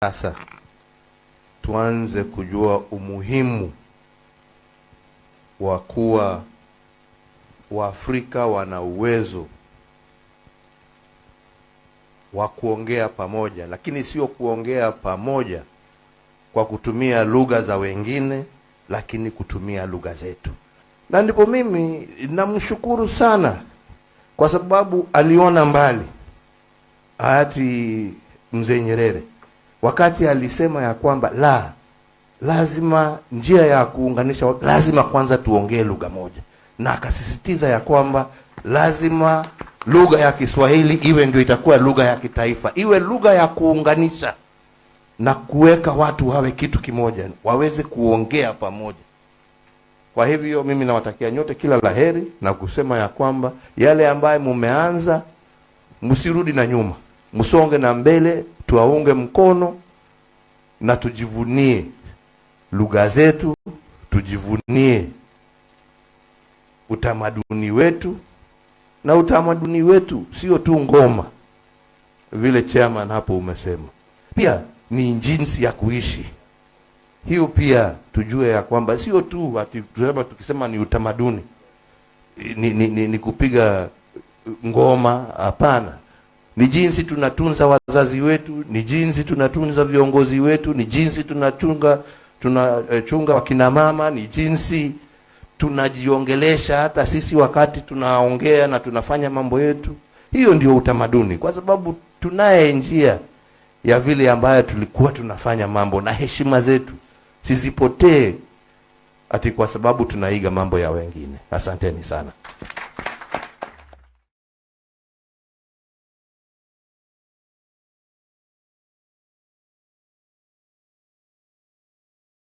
Sasa tuanze kujua umuhimu wa kuwa Waafrika wana uwezo wa kuongea pamoja, lakini sio kuongea pamoja kwa kutumia lugha za wengine, lakini kutumia lugha zetu. Na ndipo mimi namshukuru sana kwa sababu aliona mbali hayati Mzee Nyerere wakati alisema ya kwamba la lazima njia ya kuunganisha watu, lazima kwanza tuongee lugha moja, na akasisitiza ya kwamba lazima lugha ya Kiswahili iwe ndio itakuwa lugha ya kitaifa, iwe lugha ya kuunganisha na kuweka watu wawe kitu kimoja, waweze kuongea pamoja. Kwa hivyo mimi nawatakia nyote kila laheri na kusema ya kwamba yale ambayo mumeanza, msirudi na nyuma, msonge na mbele, tuwaunge mkono na tujivunie lugha zetu, tujivunie utamaduni wetu. Na utamaduni wetu sio tu ngoma, vile chairman hapo umesema, pia ni jinsi ya kuishi. Hiyo pia tujue ya kwamba sio tu ati tusema, tukisema ni utamaduni ni kupiga ngoma. Hapana, ni jinsi tunatunza wazazi wetu, ni jinsi tunatunza viongozi wetu, ni jinsi tunachunga tunachunga wakina mama, ni jinsi tunajiongelesha hata sisi wakati tunaongea na tunafanya mambo yetu. Hiyo ndio utamaduni, kwa sababu tunaye njia ya vile ambayo tulikuwa tunafanya mambo na heshima zetu sizipotee ati kwa sababu tunaiga mambo ya wengine. Asanteni sana.